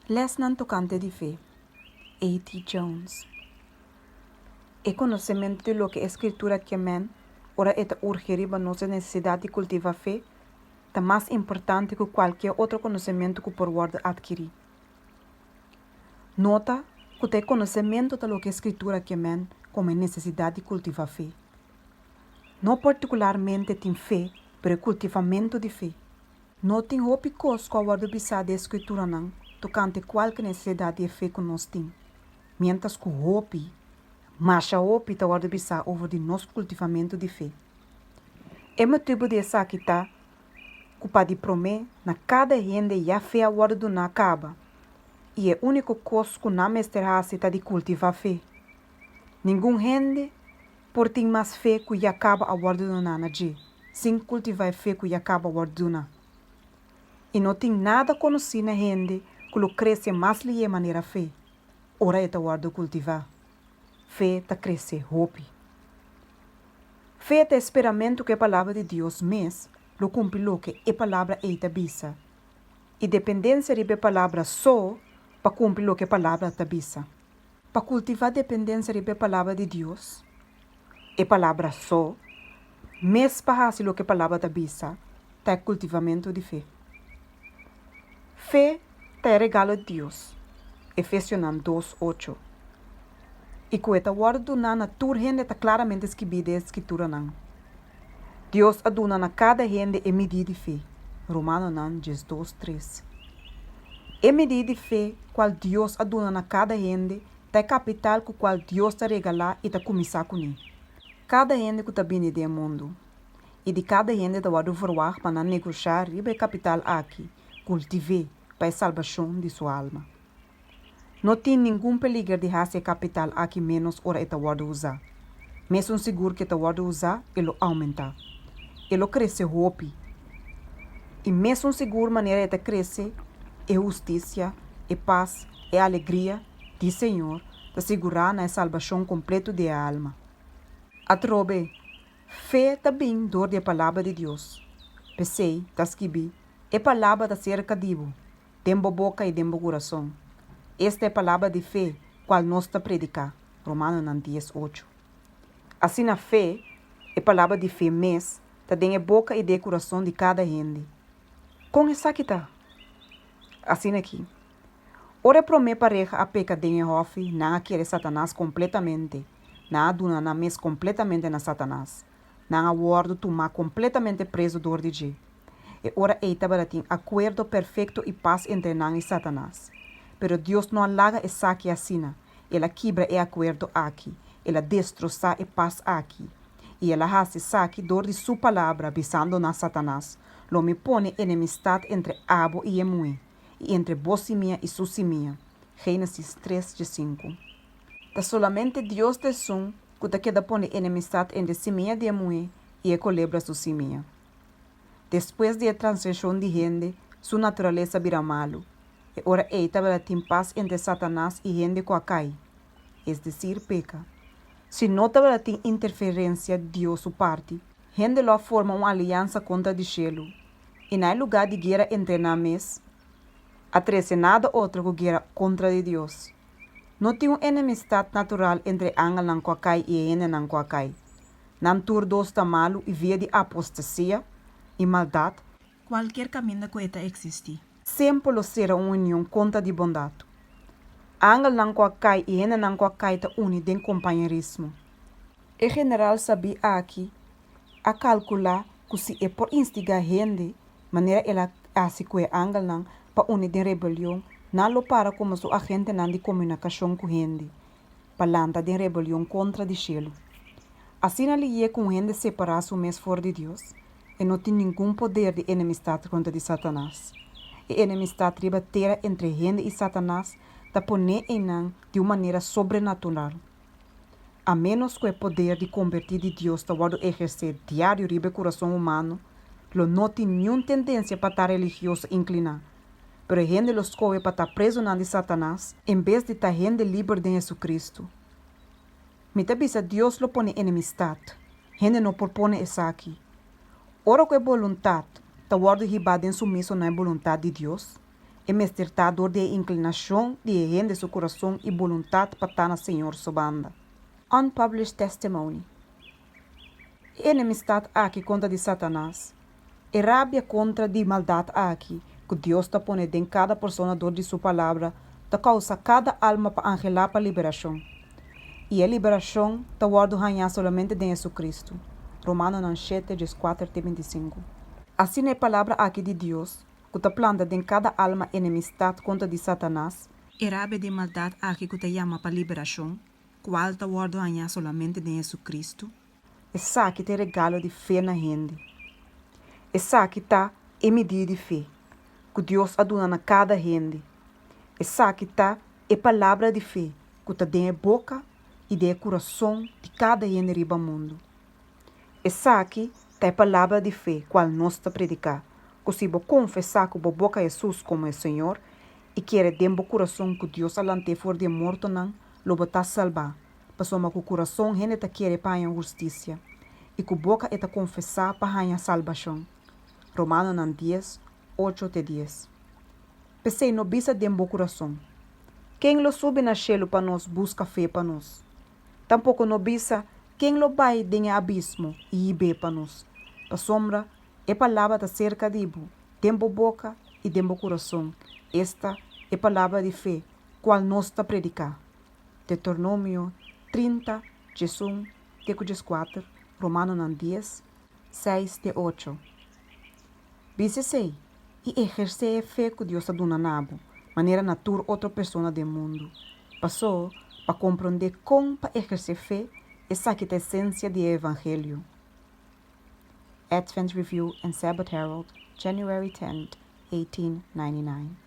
Lèsnan tokante di fe, AT. Jones. E konosementu di loke e Skritura ke men ora e ta urgi riba nos e nesesidat di kultivá fe ta mas importante ku kualke otro konosementu ku por wòrdu atkirí. Nota ku ta e konosementu ta loke e Skritura ke men komo e nesesidat di kultivá fe. No partikularmente tin fe, pero e kultivamentu di fe. No tin hopi kos ku a wòrdu bisá den e Skrituranan tokante kualke nesesidat di e fe ku nos tin, miéntras ku hopi, masha hopi ta wòrdu bisá over di nos kultivamentu di fe. E motibu di esaki ta ku pa di promé na kada hende ya fe a wòrdu duná kaba, i e úniko kos ku nan mester hasi ta di kultivá fe. Ningun hende por tin mas fe ku ya kaba a wòrdu duná na dje, sin kultivá e fe ku ya kaba wòrdu duná. I no tin nada konosí na hende ku lo krese mas lihé manera fe, ora e ta wòrdu kultivá. Fe ta krese hopi. Fe ta e speramentu ku e Palabra di Dios mes lo kumpli loke e Palabra ei ta bisa, i dependensia riba e Palabra so pa kumpli loke e Palabra ta bisa. Pa kultivá dependensia riba e Palabra di Dios, e Palabra so, mes pa hasi loke e Palabra ta bisa, ta e kultivamentu di fe. Fe ta e regalo di Dios, Efesionan dos, ocho, i ku e ta wòrdu duná na tur hende ta klaramente skibí den e Skrituranan. Dios a duna na kada hende e midí di fe, Romanonan 12, tres. E midí di fe kual Dios a duna na kada hende ta e kapital ku kual Dios ta regalá i ta kuminsá kuné. Kada hende ku ta bini den e mundu, i di kada hende ta wòrdu verwagt pa nan negoshá riba e kapital aki, kultiv'é pa e salbashon di su alma. No tin ningun peliger di hasi e kapital aki ménos ora e ta wòrdu usá. Mesun sigur ku e ta wòrdu usá, e lo oumentá. E lo krese hopi. I mesun sigur manera e ta krese, e hustisia, e pas, e alegria di Señor ta sigurá na e salbashon kompletu di e alma. Atrobe, fe ta bin dor di e Palabra di Dios. P'esei, ta skibí, E Palabra ta serka di bo, den bo boka i den bo kurason. Esta e palabra di fe kual nos ta prediká, Romanonan dies, ocho. Asina fe, e palabra di fe mes, ta den e boka i den e kurason di kada hende. Kon esaki ta? Asina aki, ora e promé pareha a peka den e hòfi, nan a kere Satanas kompletamente, nan a duna nan mes kompletamente na Satanas. Nan a wòrdu tumá kompletamente prezu dor di dje. E ora ei tabatin akuerdo perfekto i pas entre nan i Satanas. Pero Dios no a laga esaki asina, El a kibra e akuerdo aki, El a destrosá e pas aki. I El a hasi esaki dor di Su Palabra, bisando na Satanas, Lo mi pone enemistat entre abo i e muhé, i entre bo simia i su simia. Génesis tres diesinku. Ta solamente Dios ta esun ku ta keda pone enemistat entre simia di e muhé i e kolebra su simia. Despues di e transgreshon di hende, su naturalesa bira malu. E ora ei tabata tin pas entre Satanas i hende ku a kai, es desir, peka. Si no tabata tin interferensia di Dios su parti, hende lo a forma un aliansa kontra di shelu, i na e lugá di guera entre nan mes, a trese nada otro ku guera kontra di Dios. No tin un enemistat natural entre e angelnan ku a kai i e hendenan ku a kai. Nan tur dos ta malu i via di apostasia i maldat. Kualkier kaminda ku e ta eksistí. Semper lo sera un union kontra di bondat. Angelnan ku a kai i hendenan ku a kai ta uni den kompañerismo. E general sabí aki a kalkulá ku si e por instigá hende, manera el a hasi ku e angelnan, pa uni den rebelion, nan lo para komo su agentenan di komunikashon ku hende, pa lanta den rebelion kontra di shelu. Asina lié ku un hende separá su mes for di Dios, e no tin ningun poder di enemistat kontra di Satanas. E enemistat riba tera entre hende i Satanas ta poné einan di un manera sobrenatural. A ménos ku e poder di kombertí di Dios ta wòrdu ehersé diario riba e kurason humano, lo no tin niun tendensia pa ta religioso inkliná, pero e hende lo skohe pa ta prezunan di Satanas en bes di ta hende liber den Hesukristu. Mi ta bisa Dios lo pone enemistat, hende no por pone esaki. Ora ku e boluntat ta wòrdu hibá den sumiso na e boluntat di Dios, E mester ta dor di e inklinashon di e hende su kurason i boluntat pa ta na Señor su banda. Unpublished Testimony. E enemistat aki kontra di Satanas, e rabia kontra di maldat aki ku Dios ta pone den kada persona dor di Su Palabra ta kousa kada alma pa anhelá pa liberashon. I e liberashon ta wòrdu hañá solamente den Hesukristu. Romanonan shete, dieskuater te bintisinku. Asina e Palabra aki di Dios, ku ta planta den kada alma enemistat kontra di Satanas, E rabia di maldat aki ku ta yama pa liberashon, kual ta wòrdu hañá solamente den Hesukristu. Esaki ta e regalo di fe na hende. Esaki ta e midí di fe ku Dios a duna na kada hende. Esaki ta e palabra di fe ku ta den e boka i den e kurason di kada hende riba mundu. Esaki ta e palabra di fe kual nos ta prediká, ku si bo konfesá ku bo boka Hesus komo e Señor i kere den bo kurason ku Dios a lant'é for di e mortonan, lo bo ta salbá. Pasobra ku kurason hende ta kere pa haña hustisia, i ku boka e ta konfesá pa haña salbashon. Romanonan dies, ocho te dies. P'esei no bisa den bo kurason, Ken lo subi na shelu pa nos buska fe pa nos? Tampoko no bisa, Ken lo bai den e abismo i hib'é pa nos? Pasobra e palabra ta serka di bo, den bo boka i den bo kurason, esta, e palabra di fe, kual nos ta prediká. Deuteronomio 30, 11 te ku 14, Romanonan 10, 6 te 8. Bisa esei, i ehersé e fe ku Dios a duna na bo, manera na tur otro persona den mundu. Pasó, pa komprondé kon pa ehersé fe, esaki ta esensia di e evangelio. Advent Review and Sabbath Herald, January 10, 1899.